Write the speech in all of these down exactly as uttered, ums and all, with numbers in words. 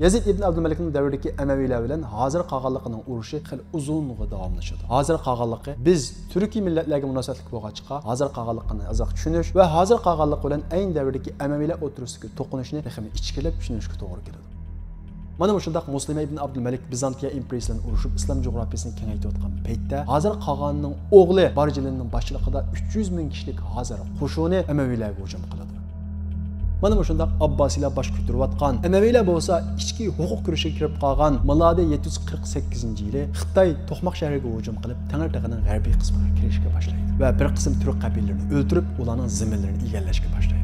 يەزىد ئىبن ئابدۇلمەلىكنىڭ دەۋرىدىكى ئەمەۋىيلەر بىلەن ھازىر قالغانلىقىنىڭ ئۇرۇشى خېلى ئۇزۇنغا داۋاملىشىدۇ. ھازىر قالغانلىقى بىز تۈركىي مىللەتلەرگە مۇناسىۋەتلىك بولغاچقا، ھازىر قالغانلىقىنى ئازراق چۈشىنىش ۋە ھازىر قالغانلىق بىلەن ئەينى دەۋردىكى ئەمەۋىيلەر ئوتتۇرىسىدىكى توقۇنۇشنى تېخىمۇ ئىچكىرىلەپ چۈشىنىشكە توغرا كېلىدۇ. مانا مۇشۇنداق مۇسلىمە ئىبن ئابدۇلمەلىك بىزانتىيە ئىمپېرىيىسى بىلەن ئۇرۇشۇپ، ئىسلام جۇغراپىيىسىنى كېڭەيتىۋاتقان پەيتتە، ھازىر قالغاننىڭ ئوغلى بارجىلىننىڭ باشچىلىقىدا ئۈچ يۈز مىڭ كىشىلىك ھازىر قوشۇنى ئەمەۋىيلەرگە ھۇجۇم قىلىدۇ. مانا مۇشۇنداق ئابباسىيلار باش كۆتۈرۈۋاتقان، ئەمەۋىيلەر بولسا ئىچكى ھوقۇق كۈرىشىگە كىرىپ قالغان، مىلادىي يەتتە يۈز قىرىق سەككىزىنچى يىلى خىتاي توقماق شەھىرىگە ھۇجۇم قىلىپ، تەڭرىتېغىنىڭ غەربىي قىسمىغا كىرىشكە باشلايدۇ ۋە بىر قىسىم تۈرك قەبىلىلىرىنى ئۆلتۈرۈپ، ئۇلارنىڭ زېمىنلىرىنى ئىگىلەشكە باشلايدۇ.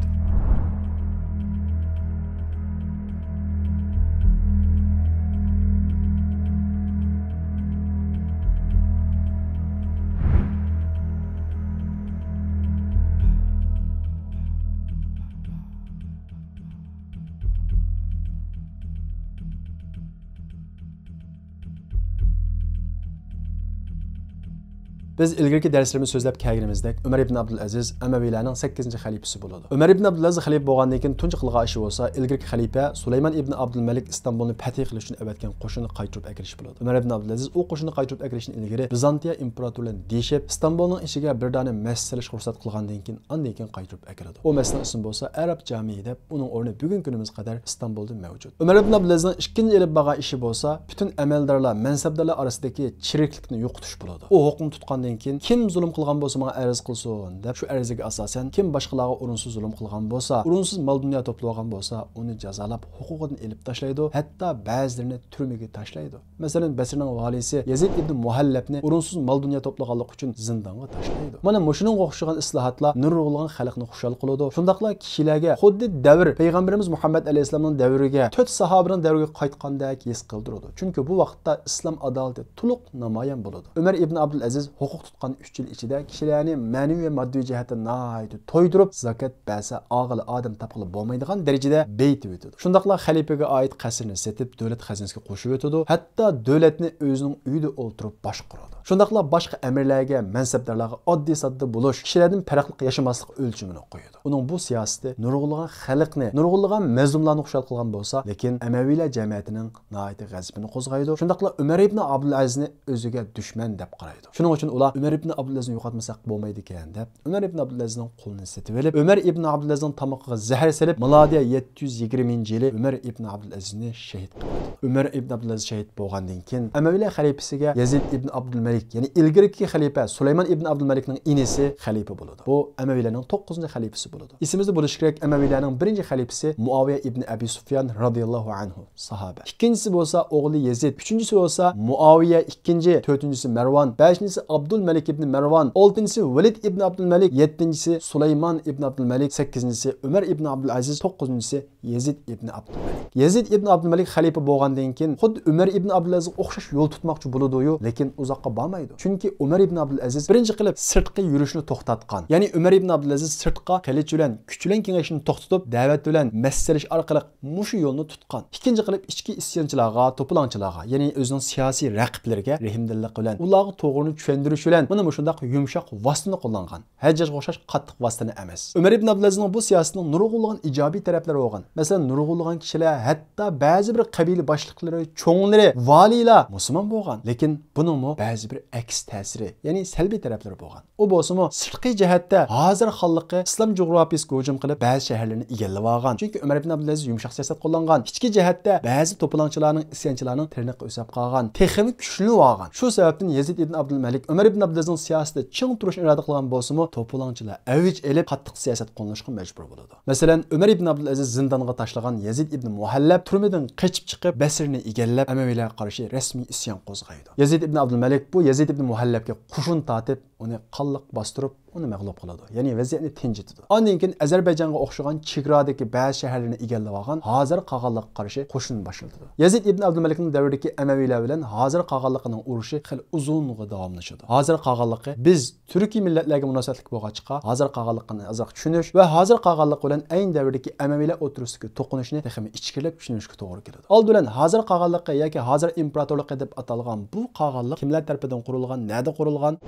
بىز ئىلگىرىكى دەرسلىرىمىزدە سۆزلەپ كەلگىنىمىزدەك، ئۆمەر ئىبن ئابدۇلئەزىز ئەمەۋىيلەرنىڭ سەككىزىنچى خەلىپىسى بولىدۇ. ئۆمەر ئىبن ئابدۇلئەزىز خەلىپە بولغاندىن كېيىن تۇنجى قىلغان ئىشى بولسا، ئىلگىرىكى خەلىپە سۇلايمان ئىبن ئابدۇلمەلىك ئىستانبۇلنى پەتھى قىلىش ئۈچۈن ئەۋەتكەن قوشۇننى قايتۇرۇپ ئەكېلىش بولىدۇ. ئۆمەر ئىبن ئابدۇلئەزىز ئۇ قوشۇننى قايتۇرۇپ ئەكېلىشتىن ئىلگىرى بىزانتىيە ئىمپېراتورى بىلەن دېيىشىپ، ئىستانبۇلنىڭ ئىچىگە بىر دانە مەسچىت سېلىشقا رۇخسەت قىلغاندىن كېيىن، ئاندىن كېيىن قايتۇرۇپ ئەكېلىدۇ. ئۇ مەسچىتنىڭ ئىسمى بولسا ئەرەب جامىئى دەپ، ئۇنىڭ ئورنى بۈگۈنكى كۈنىمىزگە قەدەر ئىستانبۇلدا مەۋجۇت. ئۆمەر ئىبن ئابدۇلئەزىزنىڭ ئىككىنچى ئېلىپ بارغان ئىشى بولسا، پۈتۈن ئەمەلدارلار، مەنسەپدارلار ئارىسىدىكى چىرىكلىكنى يوقىتىش بولىدۇ. ئۇ ھوقۇقنى تۇتقاندىن كېيىن، كىم زۇلۇم قىلغان بولسا ماڭا ئەرز قىلسۇن دەپ، شۇ ئەرزگە ئاساسەن، كىم باشقىلارغا ئورۇنسىز زۇلۇم قىلغان بولسا، ئورۇنسىز مال دۇنيا توپلىۋالغان بولسا، ئۇنى جازالاپ ھوقۇقىدىن ئېلىپ تاشلايدۇ، ھەتتا بەزىلىرىنى تۈرمىگە تاشلايدۇ. مەسىلەن، بەسرىنىڭ ۋالىيسى يەزىد ئىبن مۇھەللەبنى ئورۇنسىز مال دۇنيا توپلىغانلىقى ئۈچۈن زىندانغا تاشلايدۇ. مانا مۇشۇنىڭغا ئوخشىغان ئىسلاھاتلار نۇرغۇنلىغان خەلقنى خۇشال قىلىدۇ. شۇنداقلا كىشىلەرگە خۇددى دەۋر پەيغەمبىرىمىز مۇھەممەد ئەلەيھىسسالامنىڭ دەۋرىگە، تۆت ساھابىنىڭ دەۋرىگە قايتقاندەك ھېس قىلدۇرىدۇ. چۈنكى بۇ ۋاقىتتا ئىسلام ئادالىتى تولۇق نامايان بولىدۇ. ئۆمەر ئىبن ئابدۇلئەزىز ھوقۇق تۇتقان ئۈچ يىل ئىچىدە كىشىلەرنى مەنىۋى ۋە ماددىي جەھەتتە ناھايىتى تويدۇرۇپ، زاكات بەرسە ئاغىلى ئادەم تاپقىلى بولمايدىغان دەرىجىدە بېيىتىۋېتىدۇ. شۇنداقلا خەلىپىگە ئائىت قەسىرنى سېتىپ، دۆلەت خەزىنىسىگە قوشۇۋېتىدۇ. ھەتتا دۆلەتنى ئۆزىنىڭ ئۆيىدە ئولتۇرۇپ باشقۇرىدۇ. شۇنداقلا باشقا ئەمىرلەرگە، مەنسەپدارلارغا ئاددىي-ساددا بولۇش، كىشىلەردىن پەرقلىق ياشىماسلىق ئۆلچىمىنى قويىدۇ. ئۇنىڭ بۇ سىياسىتى نۇرغۇنلىغان خەلقنى، نۇرغۇنلىغان مەزلۇملارنى خۇشال قىلغان بولسا، لېكىن ئەمەۋىيلەر جەمئىيىتىنىڭ ناھايىتى غەزىپىنى قوزغايدۇ. شۇنداقلا ئۆمەر ئىبن ئابدۇلئەزىزنى ئۆزىگە دۈشمەن دەپ قارايدۇ. شۇنىڭ ئۈچۈن ئۇلار ئۆمەر ئىبن ئابدۇلئەزىزنى يوقاتمىساق بولمايدىكەن دەپ، ئۆمەر ئىبن ئابدۇلئەزىزنىڭ قولىنى سېتىۋېلىپ، ئۆمەر ئىبن ئابدۇلئەزىزنىڭ تامىقىغا زەھەر سېلىپ، مىلادىيە يەتتە يۈز يىگىرمىنچى يىلى ئۆمەر ئىبن ئابدۇلئەزىزنى شېھىت قىلىدۇ. ئۆمەر ئىبن ئابدۇلئەزىز شېھىت بولغاندىن كېيىن، ئەمەۋىيلەر خەلىپىسىگە يەزىد ئىبن ئابدۇلمەلىك، يەنى ئىلگىرىكى خەلىپە سۇلايمان ئىبن ئابدۇلمەلىكنىڭ ئىنىسى خەلىپە بولىدۇ. بۇ ئەمەۋىيلەرنىڭ توققۇزىنچى خەلىپىسى بولىدۇ. ئېسىمىزدە بولۇشى كېرەك، ئەمەۋىيلەرنىڭ بىرىنچى خەلىپىسى مۇئاۋىيە ئىبن ئەبى سۇفيان رازىياللاھۇ ئەنھۇ. ساھابە. ئىككىنچىسى بولسا ئوغلى يېزىد، ئۈچىنچىسى بولسا مۇئاۋىيە ئىككىنچى، تۆتىنچىسى مەرۋان، بەشىنچىسى ئابدۇلمەلىك ئىبنى مەرۋان، ئالتىنچىسى ۋەلىد ئىبنى ئابدۇلمەلىك، يەتتىنچىسى سۇلايمان ئىبنى ئابدۇلمەلىك، سەككىزىنچىسى ئۆمەر ئىبنى ئابدۇلئەزىز، توققۇزىنچىسى يېزىد ئىبنى ئابدۇلمەلىك. يېزىد ئىبنى ئابدۇلمەلىك خەلىپە بولغاندىن كېيىن خۇددى ئۆمەر ئىبنى ئابدۇلئەزىزگە ئوخشاش يول تۇتماقچى بولىدۇ-يۇ، لېكىن ئۇزاققا بارمايدۇ. چۈنكى ئۆمەر ئىبنى ئابدۇلئەزىز بىرىنچى قىلىپ سىرتقى يۈرۈشنى توختاتقان. يەنى ئۆمەر ئىبنى ئابدۇلئەزىز سىرتقا قىلىچ بىلەن، كۈچ بىلەن كېڭەشنى توختىتىپ، دەۋەت بىلەن مەس سېلىش ئارقىلىق مۇشۇ يولنى تۇتقان. ئىككىنچى قىلىپ ئىچكى ئىسيانچىلارغا، توپىلاڭچىلارغا، يەنى ئۆزىنىڭ سىياسىي رەقىبلىرىگە رەھىمدىللىق بىلەن ئۇلارغا توغرىنى چۈشەندۈرۈش بىلەن مانا مۇشۇنداق يۇمشاق ۋاسىتىنى قوللانغان. ھەججاجغا ئوخشاش قاتتىق ۋاسىتىنى ئەمەس. ئۆمەر ئىبن ئابدۇلئەزىزنىڭ بۇ سىياسىتىنىڭ نۇرغۇنلىغان ئىجابىي تەرەپلىرى بولغان. مەسىلەن، نۇرغۇنلىغان كىشىلەر، ھەتتا بەزى بىر قەبىلە باشلىقلىرى، چوڭلىرى، ۋالىيلار مۇسۇلمان بولغان. لېكىن بۇنىڭمۇ بەزى بىر ئەكس تەسىرى، يەنى سەلبىي تەرەپلىرى بولغان. ئۇ بولسىمۇ سىرتقى جەھەتتە ھازىر خانلىقى ئىسلام جۇغراپىيىسىگە ھۇجۇم قىلىپ، بەزى شەھەرلەرنى ئىگىلىۋالغان. چۈنكى ئۆمەر ئىبن ئابدۇلئەزىز يۇمشاق سىياسەت قوللانغان. ئىچكى جەھەتتە بەزى توپىلاڭچىلارنىڭ، ئىسيانچىلارنىڭ تىرنىقى ئۆسۈپ قالغان، تېخىمۇ كۈچلىنىۋالغان. شۇ سەۋەبتىن يېزىد ئىبن ئابدۇلمەلىك ئۆمەر ئىبن ئابدۇلئەزىزنىڭ سىياسىتىدە چىڭ تۇرۇشنى ئىرادە قىلغان بولسىمۇ، توپىلاڭچىلار ئەۋج ئېلىپ، قاتتىق سىياسەت قوللىنىشقا مەجبۇر بولىدۇ. مەسىلەن، ئۆمەر ئىبن ئابدۇلئەزىز زىندانغا تاشلىغان يېزىد ئىبن مۇھەللەب تۈرمىدىن قېچىپ چىقىپ، بەسرىنى ئىگىلەپ، ئەمەۋىيلەرگە قارشى رەسمىي ئىسيان قوزغايدۇ. يېزىد ئىبن ئابدۇلمەلىك بۇ يېزىد ئىبن مۇھەللەبكە قوشۇن تارتىپ، ئۇنى قانلىق باستۇرۇپ، ئۇنى مەغلۇپ قىلىدۇ. يەنى ۋەزىيەتنى تىنجىتىدۇ. ئاندىن كېيىن ئەزەربەيجانغا ئوخشىغان چېگرادىكى بەزى شەھەرلەرنى ئىگىلىۋالغان ھازىر قالغانلىققا قارشى قوشۇن باشلىتىدۇ. يېزىد ئىبن ئابدۇلمەلىكنىڭ دەۋرىدىكى ئەمەۋىيلەر بىلەن ھازىر قالغانلىقىنىڭ ئۇرۇشى خېلى ئۇزۇنغا داۋاملىشىدۇ. ھازىر قالغانلىقى بىز تۈركىي مىللەتلەرگە مۇناسىۋەتلىك بولغاچقا، ھازىر قالغانلىقىنى ئازراق چۈشىنىش ۋە ھازىر قالغانلىق بىلەن ئەينى دەۋردىكى ئەمەۋىيلەر ئوتتۇرىسىدىكى توقۇنۇشنى تېخىمۇ ئىچكىرىلەپ چۈشىنىشكە توغرا كېلىدۇ. ئالدى بىلەن ھازىر قالغانلىقى ياكى ھازىر ئىمپېراتورلۇقى دەپ ئاتالغان بۇ قالغانلىق كىملەر تەرىپىدىن قۇرۇلغان، نەدە قۇرۇلغان؟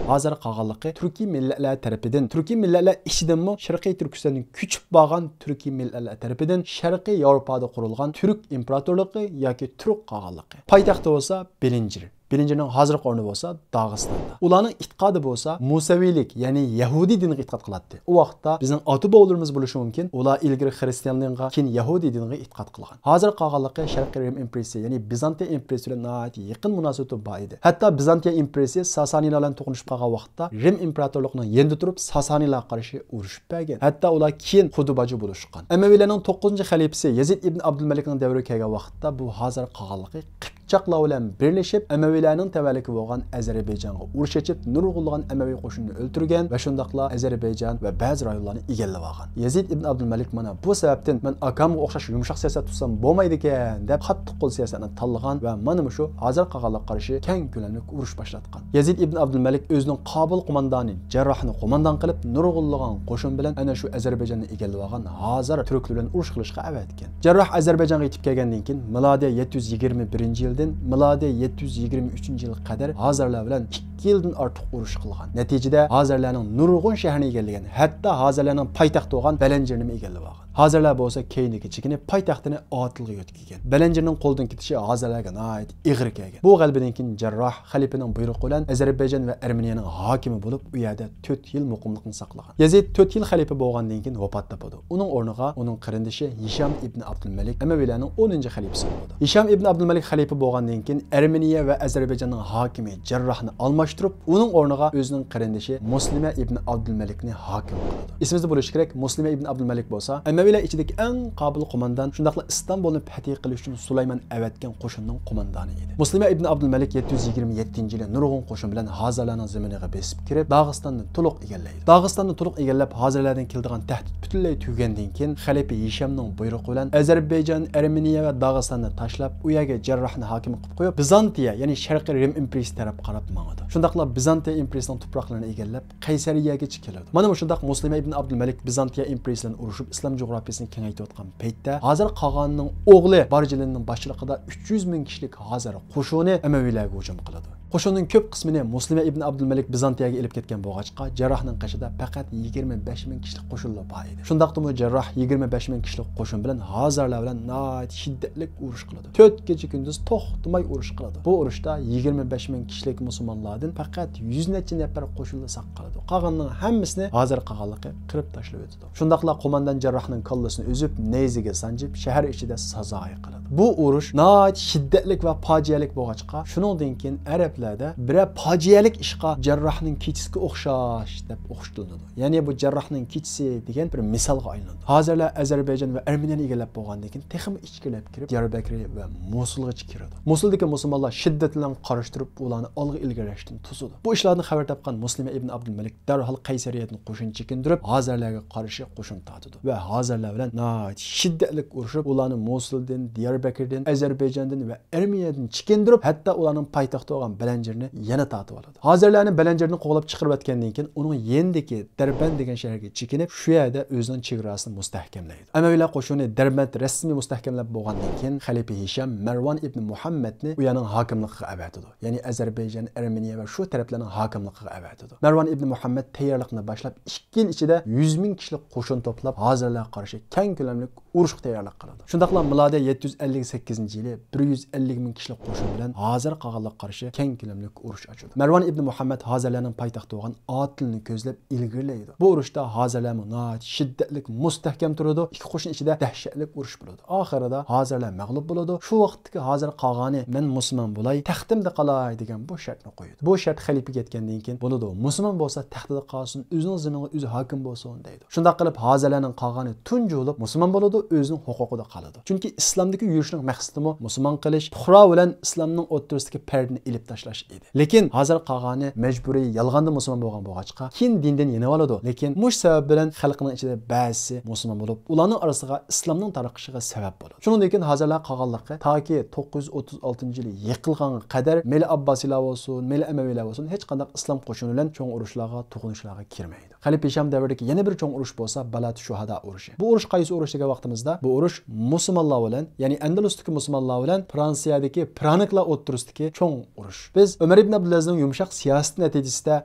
ھازىر قالغانلىقى تۈركىي مىللەتلەر تەرىپىدىن، تۈركىي مىللەتلەر ئىچىدىنمۇ شەرقىي تۈركىستاندىن كۆچۈپ بارغان تۈركىي مىللەتلەر تەرىپىدىن شەرقىي ياۋروپادا قۇرۇلغان تۈرك ئىمپېراتورلۇقى ياكى تۈرك قالغانلىقى. پايتەختى بولسا بېلىنجىر. بېلىنجىرنىڭ ھازىرقى ئورنى بولسا داغىستاندا. ئۇلارنىڭ ئېتىقادى بولسا مۇسەۋىلىك، يەنى يەھۇدىي دىنىغا ئېتىقاد قىلاتتى. ئۇ ۋاقىتتا بىزنىڭ ئاتا-بوۋىلىرىمىز بولۇشى مۇمكىن، ئۇلار ئىلگىرى خىرىستىيان دىنىغا، كېيىن يەھۇدىي دىنىغا ئېتىقاد قىلغان. ھازىر قالغانلىقى شەرقىي رىم ئىمپېرىيىسى، يەنى بىزانتىيە ئىمپېرىيىسى بىلەن ناھايىتى يېقىن مۇناسىۋىتى بار ئىدى. ھەتتا بىزانتىيە ئىمپېرىيىسى ساسانىيلار بىلەن توقۇنۇشۇپ قالغان ۋاقىتتا رىم ئىمپېراتورلۇقىنىڭ يېنىدا تۇرۇپ ساسانىيلارغا قارشى ئۇرۇشۇپ بەرگەن. ھەتتا ئۇلار كېيىن خۇدۇ باجۇ بولۇشقان. ئەمەۋىلەرنىڭ توققۇزىنچى خەلىپىسى يەزىد ئىبن ئابدۇلمەلىكنىڭ دەۋرىگە كەلگەن ۋاقىتتا بۇ ھازىر قالغانلىقى قىپچاقلار بىلەن بىرلىشىپ، ئەمەۋىلەرنىڭ تەۋەلىكى بولغان ئەزەربەيجانغا ئۇرۇش ئېچىپ، نۇرغۇنلىغان ئەمەۋى قوشۇنىنى ئۆلتۈرگەن ۋە شۇنداقلا ئەزەربەيجان ۋە بەزى رايونلارنى ئىگىلىۋالغان. يەزىد ئىبن ئابدۇلمەلىك مانا بۇ سەۋەبتىن مەن ئاكامغا ئوخشاش يۇمشاق سىياسەت تۇتسام بولمايدىكەن دەپ قاتتىق قول سىياسەتنى تاللىغان ۋە مانا مۇشۇ ھازىر قالغانلىققا قارشى كەڭ كۆلەملىك ئۇرۇش باشلاتقان. يەزىد ئىبن ئابدۇلمەلىك ئۆزىنىڭ قابىل قوماندانى جەرراھنى قوماندان قىلىپ، نۇرغۇنلىغان قوشۇن بىلەن ئەنە شۇ ئەزەربەيجاننى ئىگىلىۋالغان ھازىر تۈركلەر بىلەن ئۇرۇش قىلىشقا ئەۋەتكەن. جەرراھ ئەزەربەيجانغا يېتىپ كەلگەندىن كېيىن، مىلادىيە يەتتە يۈز يىگىرمە بىرىنچى يىلدىن مىلادىيە يەتتە يۈز يىگىرمە ئۈچىنچى يىلغا قەدەر ھازىرلار بىلەن ئىككى يىلدىن ئارتۇق ئۇرۇش قىلغان. نەتىجىدە ھازىرلارنىڭ نۇرغۇن شەھىرىنى ئىگىلىگەن، ھەتتا ھازىرلارنىڭ پايتەختى بولغان بەلەنجىرنىمۇ ئىگىلىۋالغان. ھازىرلار بولسا كەينىگە چېكىنىپ، پايتەختىنى ئاتىلغا يۆتكىگەن. بەلەنجىرنىڭ قولدىن كېتىشى ھازىرلارغا ناھايىتى ئېغىر كەلگەن. بۇ غەلىبىدىن كېيىن جەرراھ خەلىپىنىڭ بۇيرۇقى بىلەن ئەزەربەيجان ۋە ئەرمېنىيەنىڭ ھاكىمى بولۇپ، ئۇ يەردە تۆت يىل مۇقىملىقنى ساقلىغان. يەزىد تۆت يىل خەلىپە بولغاندىن كېيىن ۋاپات تاپىدۇ. ئۇنىڭ ئورنىغا ئۇنىڭ قېرىندىشى ھىشام ئىبن ئابدۇلمەلىك ئەمەۋىلەرنىڭ ئونىنچى خەلىپىسى بولىدۇ. ھىشام ئىبن ئابدۇلمەلىك خەلىپە بولغاندىن كېيىن، ئەرمېنىيە ۋە ئەزەربەيجاننىڭ ھاكىمى جەرراھنى ئالماشتۇرۇپ، ئۇنىڭ ئورنىغا ئۆزىنىڭ قېرىندىشى مۇسلىمە ئىبن ئابدۇلمەلىكنى ھاكىم قىلىدۇ. ئېسىمىزدە بولۇشى كېرەك، مۇسلىمە ئىبن ئابدۇلمەلىك بولسا ئەمەۋىلەر ئىچىدىكى ئەڭ قابىل قوماندان، شۇنداقلا ئىستانبۇلنى پەتھى قىلىش ئۈچۈن سۇلايمان ئەۋەتكەن قوشۇننىڭ قوماندانى ئىدى. مۇسلىمە ئىبن ئابدۇلمەلىك يەتتە يۈز يىگىرمە يەتتىنچى يىلى نۇرغۇن قوشۇن بىلەن ھازىرلارنىڭ زېمىنىغا بېسىپ كىرىپ، داغىستاننى تولۇق ئىگىلەيدۇ. داغىستاننى تولۇق ئىگىلەپ، ھازىرلاردىن كېلىدىغان تەھدىت پۈتۈنلەي تۈگىگەندىن كېيىن، خەلىپە ھىشامنىڭ بۇيرۇقى بىلەن ئەزەربەيجان، ئەرمېنىيە ۋە داغىستاننى تاشلاپ، ئۇ يەرگە جەرراھنى ھاكىم قىلىپ قويۇپ، بىزانتىيە، يەنى شەرقىي رىم ئىمپېرىيىسى تەرەپ قاراپ ماڭىدۇ. شۇنداقلا بىزانتىيە ئىمپېرىيىسىنىڭ تۇپراقلىرىنى ئىگىلەپ، قەيسەرىيەگىچە كېلىدۇ. مانا مۇشۇنداق مۇسلىمە ئىبن ئابدۇلمەلىك بىزانتىيە ئىمپېرىيىسى بىلەن ئۇرۇشۇپ، ئىسلام جۇغراپىيىسىنى كېڭەيتىۋاتقان پەيتتە، ھازىر قاغانىنىڭ ئوغلى بارجىلىننىڭ باشچىلىقىدا ئۈچ يۈز مىڭ كىشىلىك ھازىر قوشۇنى ئەمەۋىلەرگە ھۇجۇم قىلىدۇ. قوشۇننىڭ كۆپ قىسمىنى مۇسلىمە ئىبن ئابدۇلمەلىك بىزانتىيەگە ئېلىپ كەتكەن بولغاچقا، جەرراھنىڭ قېشىدا پەقەت يىگىرمە بەش مىڭ كىشىلىك قوشۇنلا بار ئىدى. شۇنداقتىمۇ جەرراھ يىگىرمە بەش مىڭ كىشىلىك قوشۇن بىلەن ھازىرلار بىلەن ناھايىتى شىددەتلىك ئۇرۇش قىلىدۇ. تۆت كېچە كۈندۈز توختىماي ئۇرۇش قىلىدۇ. بۇ ئۇرۇشتا يىگىرمە بەش مىڭ كىشىلىك مۇسۇلمانلاردىن پەقەت يۈز نەچچە نەپەر قوشۇنلا ساق قالىدۇ. قالغاننىڭ ھەممىسىنى ھازىر قالغانلىقى قىرىپ تاشلىۋېتىدۇ. شۇنداقلا قوماندان جەرراھنىڭ كاللىسىنى ئۈزۈپ، نەيزىگە سانجىپ، شەھەر ئىچىدە سازايى قىلىدۇ. بۇ ئۇرۇش ناھايىتى شىددەتلىك ۋە پاجىئەلىك بولغاچقا، شۇنىڭدىن كېيىن ئەرەبلەردە بىرەر پاجىئەلىك ئىشقا جەرراھنىڭ كېچىسىگە ئوخشاش دەپ ئوخشىتىلىدۇ. يەنى بۇ جەرراھنىڭ كېچىسى دېگەن بىر مىسالغا ئايلىنىدۇ. ھازىرلار ئەزەربەيجان ۋە ئەرمېنىيەنى ئىگىلەپ بولغاندىن كېيىن تېخىمۇ ئىچكىرىلەپ كىرىپ، دىياربەكرى ۋە موسۇلغىچە كىرىدۇ. موسۇلدىكى مۇسۇلمانلار شىددەت بىلەن قارشى تۇرۇپ، ئۇلارنى ئالغا ئىلگىرىلەشتىن توسىدۇ. بۇ ئىشلاردىن خەۋەر تاپقان مۇسلىمە ئىبن ئابدۇلمەلىك دەرھال قەيسەرىيەدىن قوشۇن چېكىندۈرۈپ، ھازىرلارغا قارشى قوشۇن تارتىدۇ ۋە ھازىرلار بىلەن ناھايىتى شىددەتلىك ئۇرۇشۇپ، ئۇلارنى موسۇلدىن، دىياربەكىردىن، ئەزەربەيجاندىن ۋە ئەرمېنىيەدىن چېكىندۈرۈپ، ھەتتا ئۇلارنىڭ پايتەختى بولغان بەلەنجىرنى يەنە تارتىۋالىدۇ. ھازىرلارنى بەلەنجىردىن قوغلاپ چىقىرىۋەتكەندىن كېيىن، ئۇنىڭ يېنىدىكى دەربەند دېگەن شەھەرگە چېكىنىپ، شۇ يەردە ئۆزىنىڭ چېگراسىنى مۇستەھكەملەيدۇ. ئەمەۋىلەر قوشۇنى دەربەند رەسمىي مۇستەھكەملەپ بولغاندىن كېيىن، خەلىپە ھىشام مەرۋان ئىبنى مۇھەممەدنى ئۇ يەرنىڭ ھاكىملىقىغا ئەۋەتىدۇ. يەنى ئەزەربەيجان، ئەرمېنىيە ۋە شۇ تەرەپلەرنىڭ ھاكىملىقىغا ئەۋەتىدۇ. مەرۋان ئىبنى مۇھەممەد تەييارلىقنى باشلاپ، ئىككى يىل ئىچىدە يۈز مىڭ كىشىلىك قوشۇن توپلاپ، ھازىرلارغا قارشى كەڭ كۆلەملىك ئۇرۇشقا تەييارلىق قىلىدۇ. شۇنداقلا مىلادىيە يەتتە يۈز ئەللىك سەككىزىنچى يىلى بىر يۈز ئەللىك مىڭ كىشىلىك قوشۇن بىلەن ھازىر قالغانلىققا قارشى كەڭ كۆلەملىك ئۇرۇش ئاچىدۇ. مەرۋان ئىبنى مۇھەممەد ھازىرلارنىڭ پايتەختى بولغان ئاتىلنى كۆزلەپ ئىلگىرىلەيدۇ. بۇ ئۇرۇشتا ھازىرلارمۇ ناھايىتى شىددەتلىك، مۇستەھكەم تۇرىدۇ. ئىككى قوشۇن ئىچىدە دەھشەتلىك ئۇرۇش بولىدۇ. ئاخىرىدا ھازىرلار مەغلۇپ بولىدۇ. شۇ ۋاقىتتىكى ھازىر قاغانى «مەن مۇسۇلمان بولاي، تەختىمدە قالاي» دېگەن بۇ شەرتنى قويىدۇ. بۇ شەرت خەلىپىگە يەتكەندىن كېيىن، «بولىدۇ، مۇسۇلمان بولسا تەختىدە قالسۇن، ئۆزىنىڭ زېمىنىغا ئۆزى ھاكىم بولسۇن» دەيدۇ. شۇنداق قىلىپ، ھازىرلارنىڭ قاغانى تۇنجى بولۇپ مۇسۇلمان بولىدۇ، ئۆزىنىڭ ھوقۇقىدا قالىدۇ. چۈنكى ئىسلامدىكى يۈرۈشنىڭ مەقسىتىمۇ مۇسۇلمان قىلىش، پۇقرا بىلەن ئىسلامنىڭ ئوتتۇرىسىدىكى پەردىنى ئېلىپ تاشلاش ئىدى. لېكىن ھازىر قاغانى مەجبۇرىي يالغاندا مۇسۇلمان بولغان بولغاچقا، كېيىن دىندىن يېنىۋالىدۇ. لېكىن مۇشۇ سەۋەب بىلەن خەلقنىڭ ئىچىدە بەزىسى مۇسۇلمان بولۇپ، ئۇلارنىڭ ئارىسىغا ئىسلامنىڭ تارقىشىغا سەۋەب بولىدۇ. شۇنىڭدىن كېيىن ھازىرلار قاغانلىقى تاكى توققۇز يۈز ئوتتۇز ئالتىنچى يىلى يىقىلغانغا قەدەر مەيلى ئابباسىيلار بولسۇن، مەيلى ئەمەۋىيلەر بولسۇن، ھېچقانداق ئىسلام قوشۇنى بىلەن چوڭ ئۇرۇشلارغا، توقۇنۇشلارغا كىرمەيدۇ. خەلىپە ھىشام دەۋرىدىكى يەنە بىر چوڭ ئۇرۇش بولسا بالات شۇھادا ئۇرۇشى. بۇ ئۇرۇش قايسى ئۇرۇش دېگەن ۋاقتىمىزدا، بۇ ئۇرۇش مۇسۇلمانلار بىلەن، يەنى ئەندىلۇستىكى مۇسۇلمانلار بىلەن فرانسىيەدىكى فرانكلار ئوتتۇرىسىدىكى چوڭ ئۇرۇش. بىز ئۆمەر ئىبن ئابدۇلئەزىزنىڭ يۇمشاق سىياسىتى نەتىجىسىدە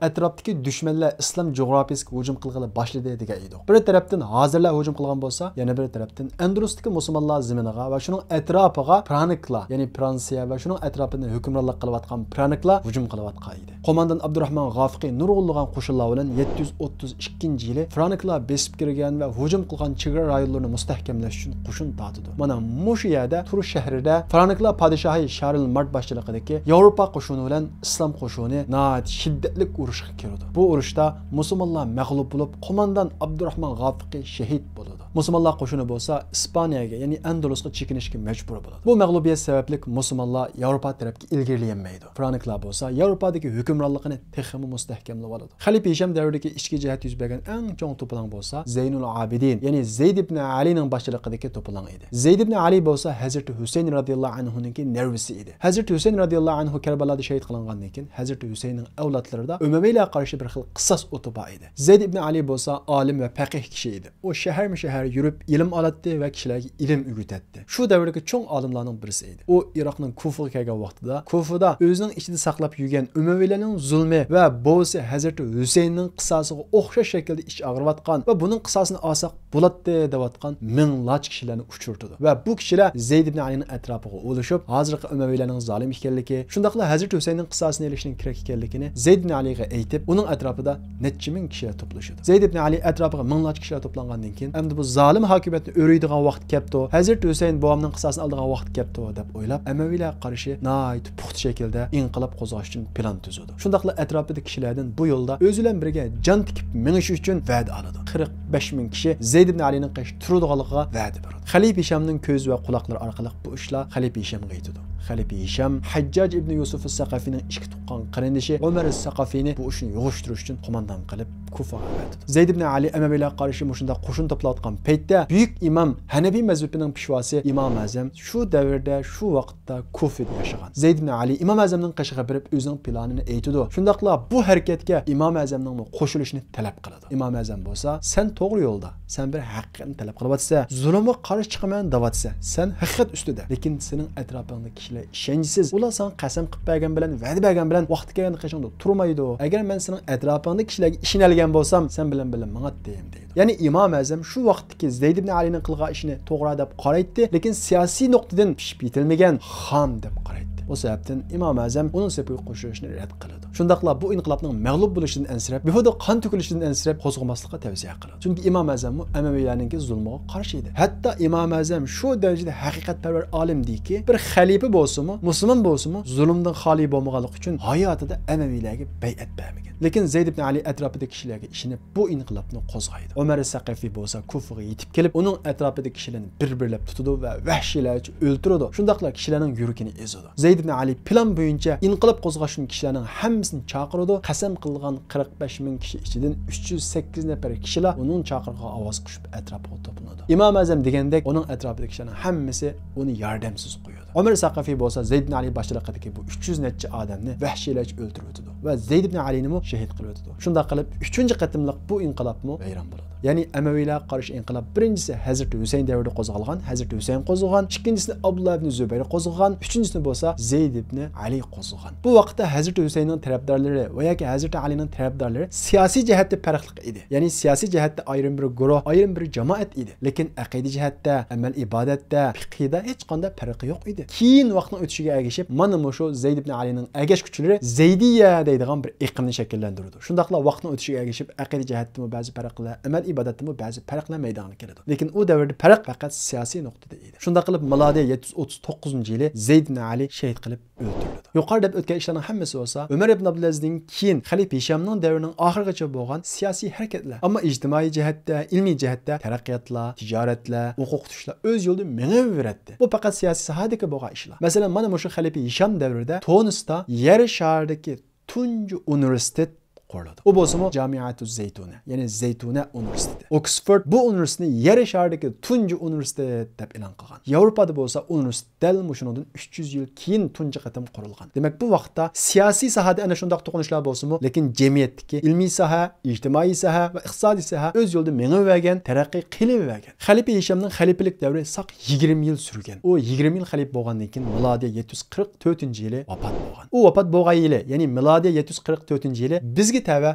ئەتراپتىكى دۈشمەنلەر ئىسلام جۇغراپىيىسىگە ھۇجۇم قىلغىلى باشلىدى دېگەن ئىدۇق. بىر تەرەپتىن ھازىرلار ھۇجۇم قىلغان بولسا، يەنە بىر تەرەپتىن ئەندىلۇستىكى مۇسۇلمانلار زېمىنىغا ۋە شۇنىڭ ئەتراپىغا فرانكلار، يەنى فرانسىيە ۋە شۇنىڭ ئەتراپىدا ھۆكۈمرانلىق قىلىۋاتقان فرانكلار ھۇجۇم قىلىۋاتقان ئىدى. قوماندان ئابدۇراخمان غافىقى نۇرغۇنلىغان قوشۇنلار بىلەن يەتتە يۈز ئوتتۇز ئىككىنچى يىلى فرانكلار بېسىپ كىرگەن ۋە ھۇجۇم قىلغان چېگرا رايونلىرىنى مۇستەھكەملەش ئۈچۈن قوشۇن تارتىدۇ. مانا مۇشۇ يەردە تۇرۇش شەھىرىدە فرانكلار پادىشاھى شارل مارت باشچىلىقىدىكى ياۋروپا قوشۇنى بىلەن ئىسلام قوشۇنى ناھايىتى شىددەتلىك ئۇرۇشقا كىرىدۇ. بۇ ئۇرۇشتا مۇسۇلمانلار مەغلۇپ بولۇپ، قوماندان ئابدۇراخمان غافىقى شېھىت بولىدۇ. مۇسۇلمانلار قوشۇنى بولسا ئىسپانىيەگە، يەنى ئەندىلۇسقا چېكىنىشكە مەجبۇر بولىدۇ. بۇ مەغلۇبىيەت سەۋەبلىك مۇسۇلمانلار ياۋروپا تەرەپكە ئىلگىرىلىيەلمەيدۇ. فرانكلار بولسا ياۋروپادىكى ھۆكۈمرانلىقىنى تېخىمۇ مۇستەھكەملەۋالىدۇ. خەلىپە ھىشام دەۋرىدىكى ئىچكى جەھەتتە يۈز بەرگەن ئەڭ چوڭ توپىلاڭ بولسا زەينۇل ئابىدىن، يەنى زەيد ئىبن ئەلىنىڭ باشچىلىقىدىكى توپىلاڭ ئىدى. زەيد ئىبن ئەلى بولسا ھەزرىتى ھۈسەيىن رازىياللاھۇ ئەنھۇنىڭكى نەۋرىسى ئىدى. ھەزرىتى ھۈسەيىن رازىياللاھۇ ئەنھۇ كەربەلادا شېھىت قىلىنغاندىن كېيىن، ھەزرىتى ھۈسەيىننىڭ ئەۋلادلىرىدا ئۆمەۋىيلەرگە قارشى بىر خىل قىساس ئوتى بار ئىدى. زەيد ئىبن ئەلى بولسا ئالىم ۋە پەقىھ كىشى ئىدى. ئۇ شەھەرمۇ شەھەر يۈرۈپ ئىلىم ئالاتتى ۋە كىشىلەرگە ئىلىم ئۆگىتەتتى. شۇ دەۋردىكى چوڭ ئالىملارنىڭ بىرسى ئىدى. ئۇ ئىراقنىڭ كۇفىغا كەلگەن ۋاقتىدا، كۇفىدا ئۆزىنىڭ ئىچىدە ساقلاپ يۈرگەن ئۆمەۋىيلەرنىڭ زۇلمى ۋە بوۋىسى ھەزرىتى ھۈسەيىننىڭ قىساسىغا ئوخشاش شەكىلدە ئىچ ئاغرىۋاتقان ۋە بۇنىڭ قىساسىنى ئالساق بولاتتى دەۋاتقان مىڭلارچە كىشىلەرنى ئۇچرىتىدۇ ۋە بۇ كىشىلەر زەيد ئىبن ئەلىنىڭ ئەتراپىغا ئولىشىپ، ھازىرقى ئۆمەۋىيلەرنىڭ زالىم ئىكەنلىكى، شۇنداقلا ھەزرىتى ھۈسەيىننىڭ قىساسىنى ئېلىشنىڭ كېرەك ئىكەنلىكىنى زەيد ئىبن ئەلىگە ئېيتىپ، ئۇنىڭ ئەتراپىدا نەچچە مىڭ كىشىلەر توپلىشىدۇ. زەيد ئىبن ئەلى ئەتراپىغا مىڭلارچە كىشىلەر توپلانغاندىن كېيىن، ئەمدى بۇ زالىم ھاكىمىيەتنى ئۆرۈيدىغان ۋاقىت كەپتۇ، ھەزرىتى ھۈسەيىن بوۋامنىڭ قىساسىنى ئالىدىغان ۋاقىت كەپتۇ دەپ ئويلاپ، ئەمەۋىيلەرگە قارشى ناھايىتى پۇختا شەكىلدە ئىنقىلاب قوزغاش ئۈچۈن پىلان تۈزىدۇ. شۇنداقلا ئەتراپىدىكى كىشىلەردىن بۇ يولدا ئۆزى بىلەن بىرگە جان تىكىپ مېڭىشى ئۈچۈن ۋەدە ئالىدۇ. قىرىق بەش مىڭ كىشى زەيد ئىبن ئەلىنىڭ قېشىدا تۇرىدىغانلىقىغا ۋەدە بېرىدۇ. خەلىپە ھىشامنىڭ كۆزى ۋە قۇلاقلىرى ئارقىلىق بۇ ئىشلار خەلىپە ھىشامغا يېتىدۇ. خەلىپە ھىشام ھەججاج ئىبنى يۈسۈف سەقەفىنىڭ ئىككى تۇغقان قېرىندىشى ئۆمەر سەقەفىنى بۇ ئىشنى يىغىشتۇرۇش ئۈچۈن قوماندان قىلىپ، كۇفاغا ئەۋەتىدۇ. زەيد ئىبن ئەلى ئەمەۋىيلەرگە قارشى مۇشۇنداق قوشۇن توپلاۋاتقان پەيتتە، بۈيۈك ئىمام ھەنەفىي مەزھىپىنىڭ پېشۋاسى ئىمام ئەزەم شۇ دەۋردە، شۇ ۋاقىتتا كۇفىدا ياشىغان. زەيد ئىبن ئەلى ئىمام ئەزەمنىڭ قېشىغا بېرىپ، ئۆزىنىڭ پىلانىنى ئېيتىدۇ. شۇنداقلا بۇ ھەرىكەتكە ئىمام ئەزەمنىڭمۇ قوشۇلۇشىنى تەلەپ قىلىدۇ. ئىمام ئەزەم بولسا، سەن توغرا يولدا، سەن بىر ھەقىقەتنى تەلەپ قىلىۋاتىسەن، زۇلۇمغا قارشى چىقىمەن دەۋاتىسەن، سەن ھەقىقەت ئۈستىدە، لېكىن سېنىڭ ئەتراپىڭدىكى كىشىلەر ئىشەنچسىز، ئۇلار ساڭا قەسەم قىلىپ بەرگەن بىلەن، ۋەدە بەرگەن بىلەن ۋاقتى كەلگەندە قېشىڭدا تۇرمايدۇ. ئەگەر مەن سېنىڭ ئەتراپىڭدىكى كىشىلەرگە ئىشىنەلىگەن بولسام، سەن بىلەن بىللە ماڭاتتىم دەيدۇ. يەنى ئىمام ئەزەم شۇ ۋاقىتتىكى زەيد ئىبن ئەلىنىڭ قىلغان ئىشىنى توغرا دەپ قارايتتى، لېكىن سىياسىي نۇقتىدىن پىشىپ يېتىلمىگەن، خام دەپ قارايتتى. بۇ سەۋەبتىن ئىمام ئەزەم ئۇنىڭ سېپىگە قوشۇلۇشنى رەت قىلىدۇ. شۇنداقلا بۇ ئىنقىلابنىڭ مەغلۇپ بولۇشىدىن ئەنسىرەپ، بىھۇدە قان تۆكۈلۈشىدىن ئەنسىرەپ قوزغىماسلىققا تەۋسىيە قىلىدۇ. چۈنكى ئىمام ئەزەممۇ ئەمەۋىيلەرنىڭكى زۇلمىغا قارشى ئىدى. ھەتتا ئىمام ئەزەم شۇ دەرىجىدە ھەقىقەتپەرۋەر ئالىمدىكى، بىر خەلىپە بولسىمۇ، مۇسۇلمان بولسىمۇ، زۇلۇمدىن خالىي بولمىغانلىقى ئۈچۈن ھاياتىدا ئەمەۋىيلەرگە بەيئەت بەرمىگەن. لېكىن زەيد ئىبن ئەلى ئەتراپىدىكى كىشىلەرگە ئىشىنىپ، بۇ ئىنقىلابنى قوزغايدۇ. ئۆمەر سەقەفى بولسا كۇفىغا يېتىپ كېلىپ، ئۇنىڭ ئەتراپىدىكى كىشىلەرنى بىر-بىرلەپ تۇتىدۇ ۋە ۋەھشىيلەرچە ئۆلتۈرىدۇ. شۇنداقلا كىشىلەرنىڭ يۈرىكىنى ئېزىدۇ. زەيد ئىبن ئەلى پىلان بويىچە ئىنقىلاب قوزغاش ئۈچۈن كىشىلەرنىڭ ھەممىسىنى چاقىرىدۇ. قەسەم قىلغان قىرىق بەش مىڭ كىشى ئىچىدىن ئۈچ يۈز سەككىز نەپەر كىشىلا ئۇنىڭ چاقىرىقىغا ئاۋاز قوشۇپ ئەتراپىغا توپلىنىدۇ. ئىمام ئەزەم دېگەندەك ئۇنىڭ ئەتراپىدىكى كىشىلەرنىڭ ھەممىسى ئۇنى ياردەمسىز قويىدۇ. ئۆمەر سەقەفى بولسا زەيد ئىبن ئەلى باشچىلىقىدىكى بۇ ئۈچ يۈز نەچچە ئادەمنى ۋەھشىيلەرچە ئۆلتۈرۈۋېتىدۇ ۋە زەيد ئىبن ئەلىنىمۇ شېھىت قىلىۋېتىدۇ. شۇنداق قىلىپ، ئۈچىنچى قېتىملىق بۇ ئىنقىلابمۇ ۋەيران بولىدۇ. يەنى ئەمەۋىيلەرگە قارشى ئىنقىلاب بىرىنچىسى ھەزرىتى ھۈسەيىن دەۋرىدە قوزغالغان، ھەزرىتى ھۈسەيىن قوزغىغان، ئىككىنچىسىنى ئابدۇللا ئىبنى زۇبەير قوزغىغان، ئۈچىنچىسىنى بولسا زەيد ئىبنى ئەلى قوزغىغان. بۇ ۋاقىتتا ھەزرىتى ھۈسەيىننىڭ تەرەپدارلىرى ۋە ياكى ھەزرىتى ئەلىنىڭ تەرەپدارلىرى سىياسىي جەھەتتە پەرقلىق ئىدى. يەنى سىياسىي جەھەتتە ئايرىم بىر گۇرۇھ، ئايرىم بىر جامائەت ئىدى. لېكىن ئەقىدە جەھەتتە، ئەمەل ئىبادەتتە، پىقھىدا ھېچقانداق پەرقى يوق ئىدى. كېيىن ۋاقىتنىڭ ئۆتۈشىگە ئەگىشىپ، مانا مۇشۇ زەيد ئىبن ئەلىنىڭ ئەگەشكۈچىلىرى زەيدىيە دەيدىغان بىر ئېقىمنى شەكىللەندۈرىدۇ. شۇنداقلا ۋاقىتنىڭ ئۆتۈشىگە ئەگىشىپ، ئەقىدە جەھەتتىمۇ بەزى پەرقلەر، ئەمەل ئىبادەتتىمۇ بەزى پەرقلەر مەيدانغا كېلىدۇ. لېكىن ئۇ دەۋردە پەرق پەقەت سىياسىي نۇقتىدا ئىدى. شۇنداق قىلىپ، مىلادىي يەتتە يۈز ئوتتۇز توققۇزىنچى يىلى زەيد ئىبن ئەلى شېھىت قىلىپ ئۆلتۈرۈلىدۇ. يۇقىرىدا دەپ ئۆتكەن ئىشلارنىڭ ھەممىسى بولسا ئۆمەر ئىبن ئابدۇلئەزىزدىن كېيىن خەلىپە ھىشامنىڭ دەۋرىنىڭ ئاخىرىغىچە بولغان سىياسىي ھەرىكەتلەر. ئەمما ئىجتىمائىي جەھەتتە، ئىلمىي جەھەتتە تەرەققىياتلار، تىجارەتلەر، ئوقۇتۇشلار ئۆز يولىدا مېڭىۋېرەتتى. بۇ پەقەت سىياسىي ساھەدىكى بولغان ئىشلار. مەسىلەن، مانا مۇشۇ خەلىپە ھىشام دەۋرىدە تۇنىستا يەر شارىدىكى تۇنجى ئۇنىۋېرسىتېت قۇرۇلىدۇ. ئۇ بولسىمۇ جامىئەتۇز زەيتۇنە، يەنى زەيتۇنە ئۇنىۋېرسىتېتى. ئوكسفورد بۇ ئۇنىۋېرسىتېتنى يەر شارىدىكى تۇنجى ئۇنىۋېرسىتېت دەپ ئېلان قىلغان. ياۋروپادا بولسا ئۇنىۋېرسىتېت دەل مۇشۇنىڭدىن ئۈچ يۈز يىل كېيىن تۇنجى قېتىم قۇرۇلغان. دېمەك، بۇ ۋاقىتتا سىياسىي ساھەدە ئەنە شۇنداق توقۇنۇشلار بولسىمۇ، لېكىن جەمئىيەتتىكى ئىلمىي ساھە، ئىجتىمائىي ساھە ۋە ئىقتىسادىي ساھە ئۆز يولىدا مېڭىۋەرگەن، تەرەققىي قىلىۋەرگەن. خەلىپە ھىشامنىڭ خەلىپىلىك دەۋرى ساق يىگىرمە يىل سۈرگەن. ئۇ يىگىرمە يىل خەلىپە بولغاندىن كېيىن مىلادىيە يەتتە يۈز قىرىق تۆتىنچى يىلى ۋاپات بولغان. ئۇ ۋاپات بولغان يىلى، يەنى مىلادىيە يەتتە يۈز قىرىق تۆتىنچى يىلى بىزگە تەۋە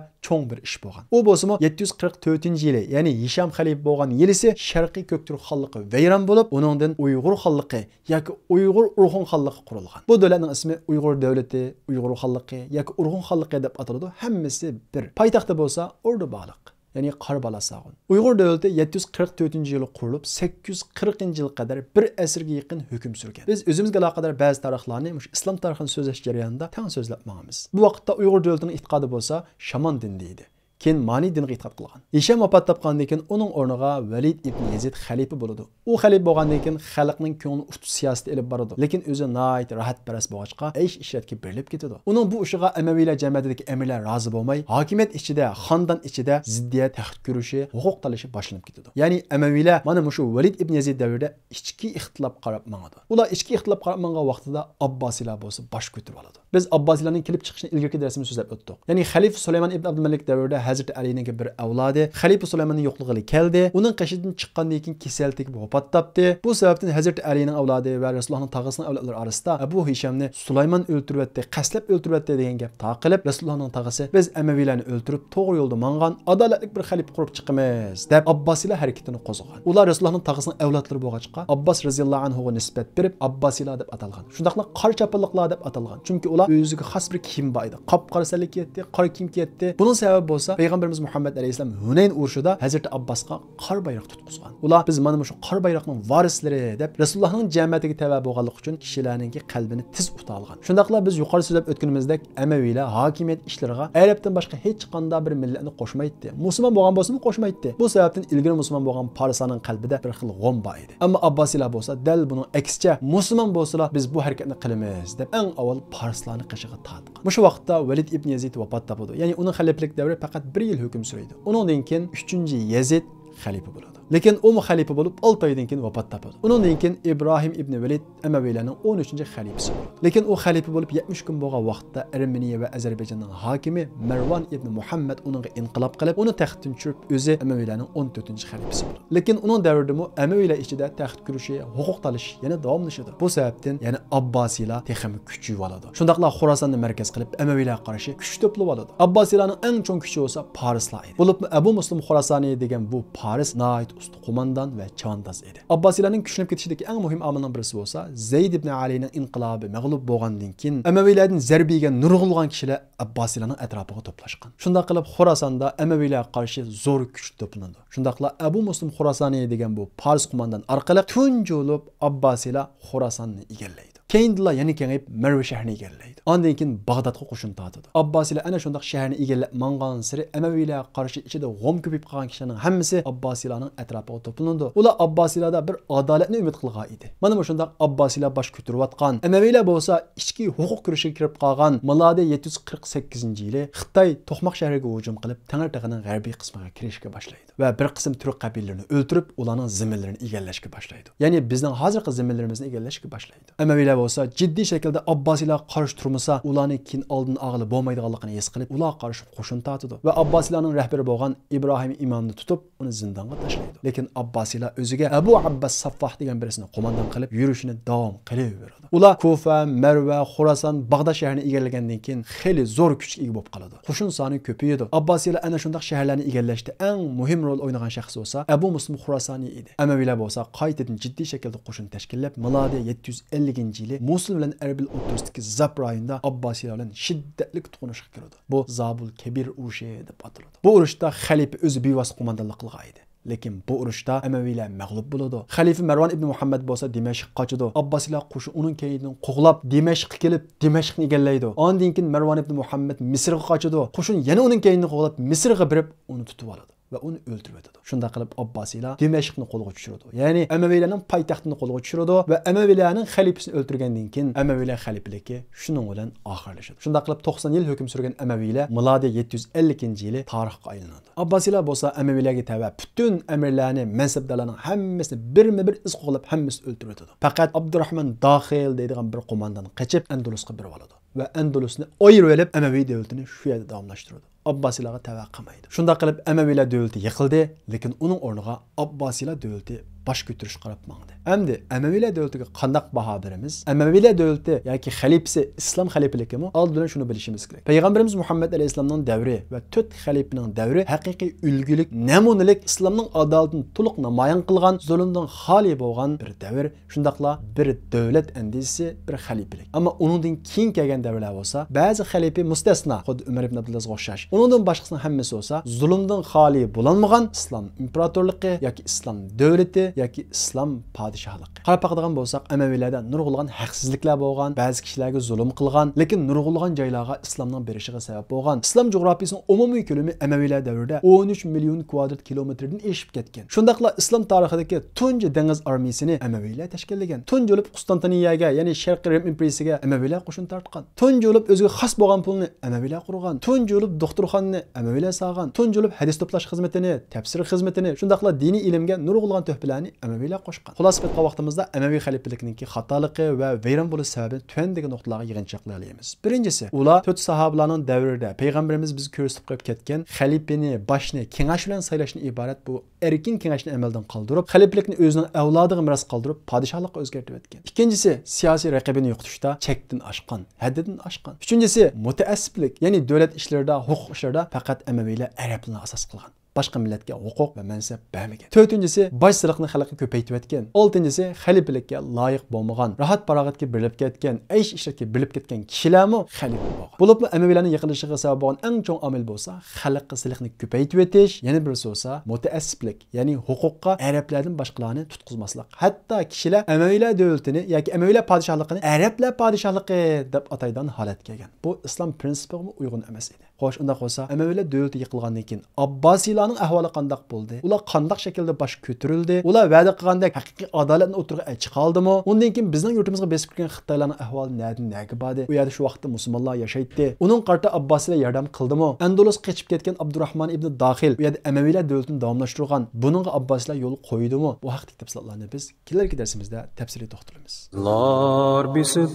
چوڭ بىر ئىش بولغان. ئۇ بولسىمۇ يەتتە يۈز قىرىق تۆتىنچى يىلى، يەنى ھىشام خەلىپە بولغان يىلىسى شەرقىي كۆكتۈرك خانلىقى ۋەيران بولۇپ، ئۇنىڭدىن ئۇيغۇر خانلىقى ياكى ئۇيغۇر ئۇرغۇن خانلىقى قۇرۇلغان. بۇ دۆلەتنىڭ ئىسمى ئۇيغۇر دۆلىتى، ئۇيغۇر خانلىقى ياكى ئۇرغۇن خانلىقى دەپ ئاتىلىدۇ. ھەممىسى بىر. پايتەختى بولسا ئوردۇبالىق، يەنى قارا بالاساغۇن. ئۇيغۇر دۆلىتى يەتتە يۈز قىرىق تۆتىنچى يىلى قۇرۇلۇپ، سەككىز يۈز قىرىقىنچى يىلغا قەدەر بىر ئەسىرگە يېقىن ھۆكۈم سۈرگەن. بىز ئۆزىمىزگە ئالاقىدار بەزى تارىخلارنى مۇشۇ ئىسلام تارىخىنى سۆزلەش جەريانىدا تەڭ سۆزلەپ ماڭىمىز. بۇ ۋاقىتتا ئۇيغۇر دۆلىتىنىڭ ئېتىقادى بولسا شامان دىنى ئىدى. كېيىن مانى دىنىغا ئېتىقاد قىلغان. ھىشام ۋاپات تاپقاندىن كېيىن ئۇنىڭ ئورنىغا ۋەلىد ئىبن يەزىد خەلىپە بولىدۇ. ئۇ خەلىپە بولغاندىن كېيىن خەلقنىڭ كۆڭلىنى ئۇتۇش سىياسىتى ئېلىپ بارىدۇ. لېكىن ئۆزى ناھايىتى راھەتپەرەس بولغاچقا، ئەيش-ئىشرەتكە بېرىلىپ كېتىدۇ. ئۇنىڭ بۇ ئىشىغا ئەمەۋىيلەر جەمەتىدىكى ئەمىرلەر رازى بولماي، ھاكىمىيەت ئىچىدە، خاندان ئىچىدە زىددىيەت، تەخت كۈرىشى، ھوقۇق تالىشى باشلىنىپ كېتىدۇ. يەنى ئەمەۋىيلەر مانا مۇشۇ ۋەلىد ئىبن يەزىد دەۋرىدە ئىچكى ئىختىلاپ قاراپ ماڭىدۇ. ئۇلار ئىچكى ئىختىلاپ قاراپ ماڭغان ۋاقتىدا ئابباسىيلار بولسا باش كۆتۈرۈۋالىدۇ. بىز ئابباسىيلارنىڭ كېلىپ چىقىشىنى ئىلگىرىكى دەرسىمىزدە سۆزلەپ ئۆتتۇق. يەنى خەلىپە سۇلايمان ئىبن ئابدۇلمەلىك دەۋرىدە ھەزرىتى ئەلىنىڭكى بىر ئەۋلادى خەلىپە سۇلايماننى يوقلىغىلى كەلدى. ئۇنىڭ قېشىدىن چىققاندىن كېيىن كېسەل تېگىپ ۋاپات تاپتى. بۇ سەۋەبتىن ھەزرىتى ئەلىنىڭ ئەۋلادى ۋە رەسۇلۇللاھنىڭ تاغىسىنىڭ ئەۋلادلىرى ئارىسىدا ئەبۇ ھىشامنى سۇلايمان ئۆلتۈرۈۋەتتى، قەستلەپ ئۆلتۈرۈۋەتتى دېگەن گەپ تارقىلىپ، رەسۇلۇللاھنىڭ تاغىسى، بىز ئەمەۋىيلەرنى ئۆلتۈرۈپ، توغرا يولدا ماڭغان، ئادالەتلىك بىر خەلىپە قۇرۇپ چىقىمىز، دەپ ئابباسىيلار ھەرىكىتىنى قوزغىغان. ئۇلار رەسۇلۇللاھنىڭ تاغىسىنىڭ ئەۋلادلىرى بولغاچقا، ئابباس رەزىياللاھۇ ئەنھۇغا نىسبەت بېرىپ، ئابباسىيلار دەپ ئاتالغان. شۇنداقلا قارا چاپانلىقلار دەپ ئاتالغان. چۈنكى ئۇلار ئۆزىگە خاس بىر كىيىم بار ئىدى. قاپقارا سەللە كىيەتتى، قارا كىيىم كىيەتتى. بۇنىڭ سەۋەبى بولسا، پەيغەمبىرىمىز مۇھەممەد ئەلەيھىسسالام ھۈنەين ئۇرۇشىدا ھەزرىتى ئابباسقا قارا بايراق تۇتقۇزغان. ئۇلار، بىز مانا مۇشۇ قارا بايراقنىڭ ۋارىسلىرى، دەپ رەسۇلۇللاھنىڭ جەمەتىگە تەۋە بولغانلىقى ئۈچۈن كىشىلەرنىڭكى قەلبىنى تېز ئۇتالغان. شۇنداقلا بىز يۇقىرىدا سۆزلەپ ئۆتكىنىمىزدەك، ئەمەۋىيلەر ھاكىمىيەت ئىشلىرىغا ئەرەبتىن باشقا ھېچقانداق بىر مىللەتنى قوشمايتتى. مۇسۇلمان بولغان بولسىمۇ قوشمايتتى. بۇ سەۋەبتىن ئىلگىرى مۇسۇلمان بولغان پارسلارنىڭ قەلبىدە بىر خىل غەم بار ئىدى. ئەمما ئابباسىيلار بولسا دەل بۇنىڭ ئەكسىچە، مۇسۇلمان بولسىلا بىز بۇ ھەرىكەتنى قىلىمىز، دەپ ئەڭ ئاۋۋال پارسلارنى قېشىغا تارتقان. مۇشۇ ۋاقىتتا ۋەلىد ئىبن يەزىد ۋاپات تاپىدۇ. يەنى ئۇنىڭ خەلىپىلىك دەۋرى پەقەت بىر يىل ھۆكۈم سۈرىدۇ. ئۇنىڭدىن كېيىن ئۈچىنچى يەزىد خەلىپە بولىدۇ. لېكىن ئۇمۇ خەلىپە بولۇپ، ئالتە ئايدىن كېيىن ۋاپات تاپىدۇ. ئۇنىڭدىن كېيىن ئىبراھىم ئىبنى ۋەلىد ئەمەۋىيلەرنىڭ ئون ئۈچىنچى خەلىپىسى بولىدۇ. لېكىن ئۇ خەلىپە بولۇپ يەتمىش كۈن بولغان ۋاقىتتا ئەرمېنىيە ۋە ئەزەربەيجاننىڭ ھاكىمى مەرۋان ئىبنى مۇھەممەد ئۇنىڭغا ئىنقىلاب قىلىپ، ئۇنى تەختتىن چۈشۈرۈپ، ئۆزى ئەمەۋىيلەرنىڭ ئون تۆتىنچى خەلىپىسى بولىدۇ. لېكىن ئۇنىڭ دەۋرىدىمۇ ئەمەۋىيلەر ئىچىدە تەخت كۈرىشى، ھوقۇق تالىشىش يەنە داۋاملىشىدۇ. بۇ سەۋەبتىن يەنە ئابباسىيلار تېخىمۇ كۈچىيىۋالىدۇ. شۇنداقلا خوراساننى مەركەز قىلىپ، ئەمەۋىيلەرگە قارشى كۈچ توپلىۋالىدۇ. ئابباسىيلارنىڭ ئەڭ چوڭ كۈچى بولسا پارسلار ئىدى. بولۇپمۇ ئەبۇ مۇسلىم خوراسانى دېگەن بۇ پارس ناھايىتى ئۇستا قوماندان ۋە چەۋەنداز ئىدى. ئابباسىيلارنىڭ كۈچلىنىپ كېتىشىدىكى ئەڭ مۇھىم ئامىلنىڭ بىرسى بولسا زەيد ئىبنى ئەلىنىڭ ئىنقىلابى مەغلۇپ بولغاندىن كېيىن، ئەمەۋىيلەردىن زەربە يېگەن نۇرغۇنلىغان كىشىلەر ئابباسىيلارنىڭ ئەتراپىغا توپلاشقان. شۇنداق قىلىپ، خوراساندا ئەمەۋىيلەرگە قارشى زور كۈچ توپلىنىدۇ. شۇنداقلا ئەبۇ مۇسلىم خوراسانى دېگەن بۇ پارس قوماندان ئارقىلىق تۇنجى بولۇپ ئابباسىيلار خوراساننى ئىگىلەيدۇ. كەينىدىنلا يەنە كېڭىيىپ مەرۋ شەھىرىنى ئىگىلەيدۇ. ئاندىن كېيىن باغدادقا قوشۇن تارتىدۇ. ئابباسىيلار ئەنە شۇنداق شەھەرنى ئىگىلەپ ماڭغانسېرى ئەمەۋىيلەرگە قارشى ئىچىدە غەم كۆپىيىپ قالغان كىشىلەرنىڭ ھەممىسى ئابباسىيلارنىڭ ئەتراپىغا توپلىنىدۇ. ئۇلار ئابباسىيلاردا بىر ئادالەتنى ئۈمىد قىلغان ئىدى. مانا مۇشۇنداق ئابباسىيلار باش كۆتۈرۈۋاتقان، ئەمەۋىيلەر بولسا ئىچكى ھوقۇق كۈرىشىگە كىرىپ قالغان مىلادىي يەتتە يۈز قىرىق سەككىزىنچى يىلى خىتاي توقماق شەھىرىگە ھۇجۇم قىلىپ، تەڭرىتېغىنىڭ غەربىي قىسمىغا كىرىشكە باشلايدۇ. ۋە بىر قىسىم تۈرك قەبىلىلىرىنى ئۆلتۈرۈپ، ئۇلارنىڭ زېمىنلىرىنى ئىگىلەشكە باشلايدۇ. يەنى بىزنىڭ ھازىرقى زېمىنلىرىمىزنى ئىگىلەشكە باشلايدۇ. ئەمەۋىيلەر بولسا جىددىي شەكىلدە ئابباسىيلارغا قارشى تۇرمىسا، ئۇلارنى كېيىن ئالدىنى ئالغىلى بولمايدىغانلىقىنى ھېس قىلىپ، ئۇلارغا قارشى قوشۇن تارتىدۇ ۋە ئابباسىيلارنىڭ رەھبىرى بولغان ئىبراھىم ئىمامنى تۇتۇپ، ئۇنى زىندانغا تاشلايدۇ. لېكىن ئابباسىيلار ئۆزىگە ئەبۇ ئابباس ساففاھ دېگەن بىرسىنى قوماندان قىلىپ يۈرۈشىنى داۋام قىلىۋېرىدۇ. ئۇلار كۇفە، مەرۋە، خوراسان، باغداد شەھىرىنى ئىگىلىگەندىن كېيىن خېلى زور كۈچكە ئىگە بولۇپ قالىدۇ. قوشۇن سانى كۆپىيىدۇ. ئابباسىيلار ئەنە شۇنداق شەھەرلەرنى ئىگىلەشتە ئەڭ مۇھىم رول ئوينىغان شەخس بولسا ئەبۇ مۇسلىم خوراسانى ئىدى. ئەمەۋىيلەر بولسا قايتىدىن جىددىي شەكىلدە قوشۇن تەشكىللەپ، مىلادىي يەتتە يۈز ئەللىكىنچى يىلى موسۇل بىلەن ئەربىل ئوتتۇرىسىدىكى زاپ رايونىدا ئابباسىيلار بىلەن شىددەتلىك توقۇنۇشقا كىرىدۇ. بۇ زابۇل كەبىر ئۇرۇشى دەپ ئاتىلىدۇ. بۇ ئۇرۇشتا خەلىپە ئۆزى بىۋاسىتە قوماندانلىق قىلغان ئىدى. لېكىن بۇ ئۇرۇشتا ئەمەۋىيلەر مەغلۇپ بولىدۇ. خەلىپە مەرۋان ئىبنى مۇھەممەد بولسا دىمەشققە قاچىدۇ. ئابباسىيلار قوشۇن ئۇنىڭ كەينىدىن قوغلاپ، دىمەشققە كېلىپ، دىمەشقنى ئىگىلەيدۇ. ئاندىن كېيىن مەرۋان ئىبنى مۇھەممەد مىسىرغا قاچىدۇ. قوشۇن يەنە ئۇنىڭ كەينىدىن قوغلاپ، مىسىرغا بېرىپ، ئۇنى تۇتۇۋالىدۇ. ۋە ئۇنى ئۆلتۈرۈۋېتىدۇ. شۇنداق قىلىپ ئابباسىيلار دىمەشقنى قولغا چۈشۈرىدۇ. يەنى ئەمەۋىيلەرنىڭ پايتەختىنى قولغا چۈشۈرىدۇ ۋە ئەمەۋىيلەرنىڭ خەلىپىسىنى ئۆلتۈرگەندىن كېيىن ئەمەۋىيلەر خەلىپىلىكى شۇنىڭ بىلەن ئاخىرلىشىدۇ. شۇنداق قىلىپ توقسان يىل ھۆكۈم سۈرگەن ئەمەۋىيلەر مىلادىي يەتتە يۈز ئەللىكىنچى يىلى تارىخقا ئايلىنىدۇ. ئابباسىيلار بولسا ئەمەۋىيلەرگە تەۋە پۈتۈن ئەمىرلەرنى، مەنسەپدارلارنىڭ ھەممىسىنى بىرمۇ بىر ئىز قوغلاپ ھەممىسىنى ئۆلتۈرۈۋېتىدۇ. پەقەت ئابدۇراھمان داخىل دەيدىغان بىر قوماندان قېچىپ ئەندۇلۇسقا بېرىۋالىدۇ ۋە ئەندۇلۇسنى ئايرىۋېلىپ ئەمەۋىي دۆلىتىنى شۇ يەردە داۋاملاشتۇرىدۇ. ئابباسىيلارغا تەۋە قىلمايدۇ. شۇنداق قىلىپ ئەمەۋىيلەر دۆلىتى يىقىلدى، لېكىن ئۇنىڭ ئورنىغا ئابباسىيلار دۆلىتى باش كۆتۈرۈش قاراپ ماڭدى. ئەمدى ئەمەۋىيلەر دۆلىتىگە قانداق باھا بېرىمىز؟ ئەمەۋىيلەر دۆلىتى ياكى خەلىپىسى ئىسلام خەلىپىلىكىمۇ؟ ئالدى بىلەن شۇنى بىلىشىمىز كېرەك. پەيغەمبىرىمىز مۇھەممەد ئەلەيھىسسالامنىڭ دەۋرى ۋە تۆت خەلىپىنىڭ دەۋرى ھەقىقىي ئۈلگىلىك، نەمۇنىلىك، ئىسلامنىڭ ئادالىتىنى تولۇق نامايان قىلغان، زۇلۇمدىن خالىي بولغان بىر دەۋر. شۇنداقلا بىر دۆلەت ئەندىزىسى، بىر خەلىپىلىك. ئەمما ئۇنىڭدىن كېيىن كەلگەن دەۋرلەر بولسا، بەزى خەلىپە مۇستەسنا، خۇددى ئۆمەر ئىبن ئابدۇلئەزىزغا ئوخشاش. ئۇنىڭدىن باشقىسىنىڭ ھەممىسى بولسا زۇلۇمدىن خالىي بولالمىغان ئىسلام ئىمپېراتورلۇقى ياكى ئىسلام دۆلىتى ياكى ئىسلام پادىشاھلىقى. قاراپ باقىدىغان بولساق، ئەمەۋىيلەردە نۇرغۇنلىغان ھەقسىزلىكلەر بولغان، بەزى كىشىلەرگە زۇلۇم قىلغان، لېكىن نۇرغۇنلىغان جايلارغا ئىسلامنىڭ بېرىشىغا سەۋەب بولغان. ئىسلام جۇغراپىيىسىنىڭ ئومۇمىي كۆلىمى ئەمەۋىيلەر دەۋرىدە ئون ئۈچ مىليون كۋادرات كىلومېتىردىن ئېشىپ كەتكەن. شۇنداقلا ئىسلام تارىخىدىكى تۇنجى دېڭىز ئارمىيىسىنى ئەمەۋىيلەر تەشكىللىگەن. تۇنجى بولۇپ قۇستانتىنىيەگە، يەنى شەرقىي رىم ئىمپېرىيىسىگە ئەمەۋىيلەر قوشۇن تارتقان. تۇنجى بولۇپ ئۆزىگە خاس بولغان پۇلنى ئەمەۋىيلەر قۇرغان. تۇنجى بولۇپ دوختۇرخانىنى ئەمەۋىيلەر سالغان. تۇنجى بولۇپ ھەدىس توپلاش خىزمىتىنى، تەپسىر خىزمىتىنى، شۇنداقلا دىنىي ئىلىمگە نۇرغۇنلىغان تۆھپىلەرنى ئەمەۋىيلەر قوشقان. خۇلاسە قىلىدىغان ۋاقتىمىزدا ئەمەۋىي خەلىپىلىكىنىڭكى خاتالىقى ۋە ۋەيران بولۇش سەۋەبىنى تۆۋەندىكى نۇقتىلارغا يىغىنچاقلايمىز. بىرىنچىسى، ئۇلار تۆت ساھابىلارنىڭ دەۋرىدە پەيغەمبىرىمىز بىزگە كۆرسىتىپ قويۇپ كەتكەن خەلىپىنى، باشنى كېڭەش بىلەن سايلاشتىن ئىبارەت بۇ ئەركىن كېڭەشنى ئەمەلدىن قالدۇرۇپ، خەلىپىلىكنى ئۆزىنىڭ ئەۋلادىغا مىراس قالدۇرۇپ، پادىشاھلىققا ئۆزگەرتىۋەتكەن. ئىككىنچىسى، سىياسىي رەقىبىنى يوقىتىشتا چەكتىن ئاشقان، ھەددىدىن ئاشقان. ئۈچىنچىسى، مۇتەئەسسىپلىك، يەنى دۆلەت ئىشلىرىدا، ھوقۇق ئىشلىرىدا پەقەت ئەمەۋىيلەر ئەرەبلەرنى ئاساس قىلغان. باشقا مىللەتكە ھوقۇق ۋە مەنسەپ بەرمىگەن. تۆتىنچىسى، باج سېلىقنى خەلققە كۆپەيتىۋەتكەن. ئالتىنچىسى، خەلىپىلىككە لايىق بولمىغان، راھەت-پاراغەتكە بېرىلىپ كەتكەن، ئەيش-ئىشرەتكە بېرىلىپ كەتكەن كىشىلەرمۇ خەلىپە بولغان. بولۇپمۇ ئەمەۋىيلەرنىڭ يىقىلىشىغا سەۋەب بولغان ئەڭ چوڭ ئامىل بولسا خەلققە سېلىقنى كۆپەيتىۋېتىش، يەنە بىرسى بولسا مۇتەئەسسىپلىك، يەنى ھوقۇققا ئەرەبلەردىن باشقىلارنى تۇتقۇزماسلىق. ھەتتا كىشىلەر ئەمەۋىيلەر دۆلىتىنى ياكى ئەمەۋىيلەر پادىشاھلىقىنى ئەرەبلەر پادىشاھلىقى دەپ ئاتايدىغان ھالەتكە كەلگەن. بۇ ئىسلام پىرىنسىپىغىمۇ ئۇيغۇن ئەمەس ئىدى. خوش، ئۇنداق بولسا، ئەمەۋىيلەر دۆلىتى يىقىلغاندىن كېيىن ئابباسىيلارنىڭ ئەھۋالى قانداق بولدى؟ ئۇلار قانداق شەكىلدە باش كۆتۈرۈلدى؟ ئۇلار ۋەدە قىلغاندەك ھەقىقىي ئادالەتنى ئوتتۇرىغا چىقاردىمۇ؟ ئۇندىن كېيىن بىزنىڭ يۇرتىمىزغا بېسىپ كىرگەن خىتايلارنىڭ ئەھۋالى نەدىن نەگە باردى؟ ئۇ يەردە شۇ ۋاقىتتا مۇسۇلمانلار ياشايتتى. ئۇنىڭغا قارىتا ئابباسىيلار ياردەم قىلدىمۇ؟ ئەندۇلۇسقا قېچىپ كەتكەن ئابدۇراھمان ئىبنى داخىل ئۇ يەردە ئەمەۋىيلەر دۆلىتىنى داۋاملاشتۇرغان. بۇنىڭغا ئابباسىيلار يول قويدىمۇ؟ بۇ ھەقتىكى تەپسىلاتلارنى بىز كېلەركى دەرسىمىزدە تەپسىلىي توختىلىمىز. يىللار بېسىپ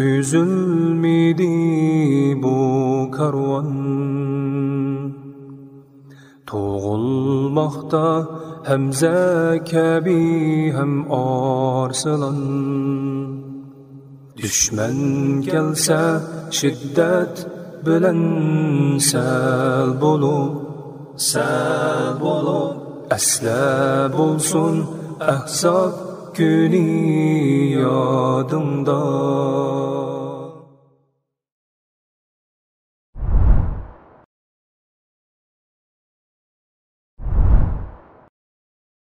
ئۈزۈلمىدى بۇ كارۋان، تۇغۇلماقتا ھەمزە كەبى ھەم ئارسلان. دۈشمەن كەلسە شىددەت بىلەن سەل بولۇپ، سەل بولۇپ، ئەسلە بولسۇن ئەھزاب كۈنى يادىڭدا.